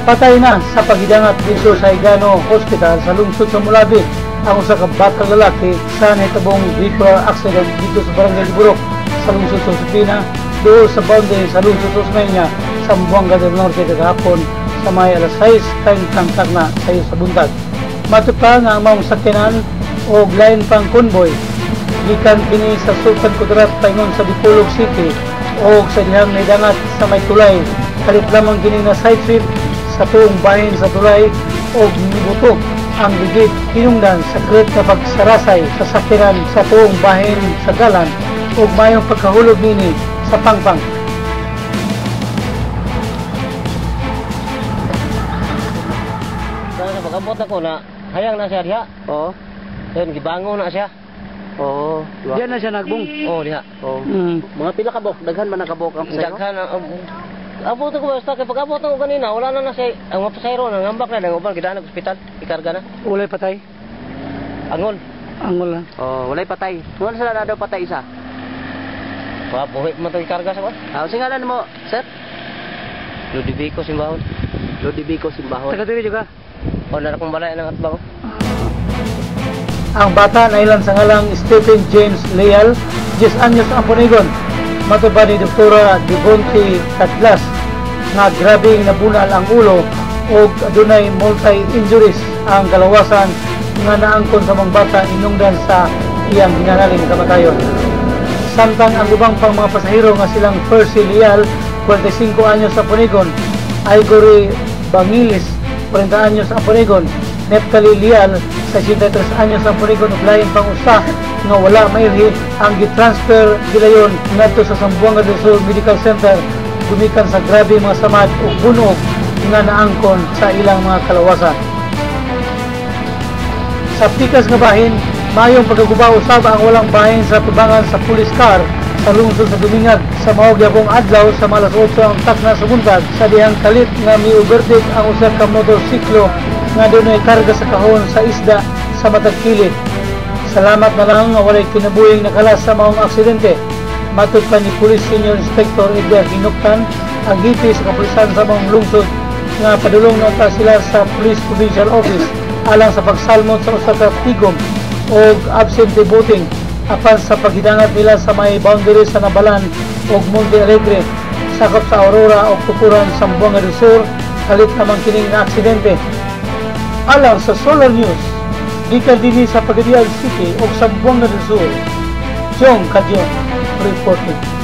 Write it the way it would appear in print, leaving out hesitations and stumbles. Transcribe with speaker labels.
Speaker 1: Patay na sa paghidangat dito sa Higano Hospital sa lungsod sa Mulabi ang usa ka batang lalaki sa nahitabong vehicular accident dito sa Barangay Liburok sa lungsod sa Josefina, doon sa boundary sa lungsod sa Osmeña, Zamboanga del Norte kagahapon sa may alas 6:30 na sayo sa buntag. Matod pa nga ang maong sakyanan og lain pang convoy gikan kini sa Sultan Kudarat paingon sa Dipolog City og sa dihang nidangat sa may tulay, kalit lamang kini na side sweep sa tuong bahin sa tulay og nibuto ang ligid hinungdan sa kalit nga pagsarasay sa sakyanan sa tuong bahin sa dalan ug mayong pagkahulog nini sa pangpang.
Speaker 2: Sa pag-abot ako na, hayang na siya diha.
Speaker 3: Oo.
Speaker 2: Then gibango na siya.
Speaker 3: Oo.
Speaker 1: Diyan na siya nagbong.
Speaker 2: Oo, diha.
Speaker 3: Oo.
Speaker 1: Mm.
Speaker 3: Mga pila ka bok? Daghan man nakabok ang pasayro?
Speaker 2: Daghan ang abot ko basta kay pag-abot ako kanina, wala na na siya ang mga pasayro na ngambak na nang uban gidaan ospital, ikarga na.
Speaker 1: Walay patay.
Speaker 2: Angol.
Speaker 1: Angol lang.
Speaker 3: Oo, walay patay. Wala sila na daw patay isa.
Speaker 2: Pa buhi man to ikarga sa kon.
Speaker 3: Ah, uh, ngalan mo, sir?
Speaker 2: Ludovico Simbahon.
Speaker 3: Ludovico Simbahon.
Speaker 1: Taga diri ka.
Speaker 2: O na akong balay ng atbang.
Speaker 1: Ang bata na ilan sa ngalang Stephen James Leal, 10 anyos ang punigon. Matod pa ni Doktora Devonte Tatlas nga grabeng nabunal ang ulo og adunay multi-injuries ang kalawasan nga naangkon sa mga bata inungdan sa iyang hinanaling kamatayon. Samtang ang ubang pang mga pasahero nga silang Percy Leal, 45 anyos sa punigon, Ivory Bangilis, 40 anyos ang punigon, Neptali Leal, 63 anyos ang punigon ug lain pang usa nga wala mailhi ang gitransfer gilayon ngadto sa Zamboanga del Sur Medical Center gumikan sa grabe mga samad ug bunog nga naangkon sa ilang mga kalawasan. Sa pikas nga bahin, mayong pagkaguba usab ang walang bahin sa tubangan sa police car sa lungsod sa Dumingag sa mao gyapong adlaw sa alas 8 ang takna sa buntag sa dihang kalit nga mi-overtake ang usa ka motorsiklo nga dunay karga sa kahon sa isda sa matag kilid. Salamat na lang nga walay kinabuhing nakalas sa maong aksidente. Matod pa ni Police Senior Inspector Edgar Hinuktan, ang gipi sa kapulisan sa maong lungsod nga padulong na unta sila sa Police Provincial Office alang sa pagsalmot sa usa ka tigom og absentee voting apan sa paghidangat nila sa may boundary sa Nabalan ug Monte Alegre sakop sa Aurora ug Tukuran, Zamboanga del Sur, kalit naman kining na aksidente. Alang sa Solar News, gikan dinhi sa Pagadian City ug Zamboanga del Sur, Jong Kadyon reporting.